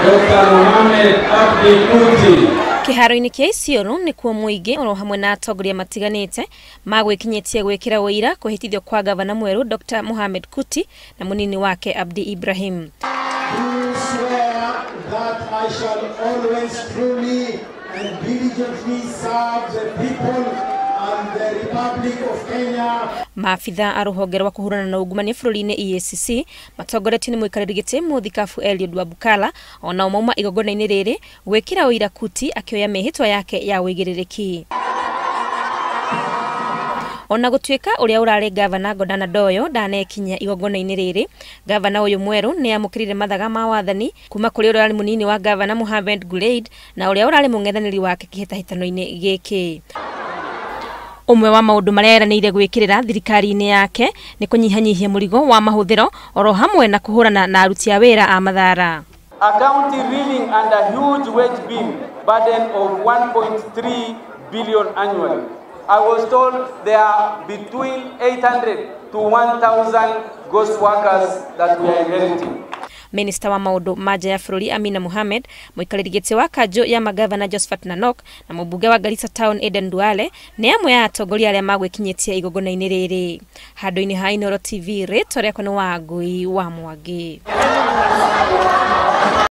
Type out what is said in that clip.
Dr. Mohamed Abdi Kuti. Kĩharo-inĩ kĩa Isiolo nĩkuo mũingĩ oro hamwe na atongoria matiganĩte magwĩkinyĩtie gwĩkĩra ũira kũhĩtithio kwa gavana mwerũ Dr. Mohamed Kuti na mũnini wake Abdi Ibrahim. Do swear that I shall always truly and diligently serve the people and the Republic of Kenya. Maabitha a rũhonge rwa kũhũrana na ungumania bũrũri-inĩ EACC matongoretio nĩ mũikarĩri gĩtĩ mũthikabu Eliud Wabukala onao mauma igongona-inĩ rĩrĩ gwĩkĩra ũira Kuti akĩoya mĩhĩtwa yake ya ũigĩrĩrĩki. Ona gũtuĩka ũrĩa ũrarĩ gavana Godana Doyo ndanekinyia igongona-inĩ rĩrĩ, gavana ũyũ mwerũ nĩ amũkĩrire mathaga ma wathani kuma kũrĩ ũrĩa ũrarĩ mũnini wa gavana Mohamed Guleid na ũrĩa ũrarĩ mũng'ethanĩri wake kĩhĩtahĩtano-inĩ gĩkĩ. Ũmwe wa maũndũ marĩa eranĩire gwĩkĩrĩra thirikari-inĩ yake nĩ kũnyihanyihia mũrigo wa mahũthĩro oro hamwe na kũhũrana na aruti a wĩra a mathara. A county reeling under huge wage bill burden of 1.3 billion annually. I was told there are between 800 to 1,000 ghost workers that we are inheriting. Minista wa maũndũ ma nja ya bũrũri Amina Mohamed, mũikarĩri gĩtĩ wa kanjũ ya magavana Josephat Nanok na mũmbunge wa Garissa Town Eden Duale nĩ amwe a atongoria arĩa magwĩkinyĩtie igongona-inĩ rĩrĩ. Handũ-inĩ ha Inooro TV, rĩtwa rĩakwa nĩ Wangui wa Mwangi.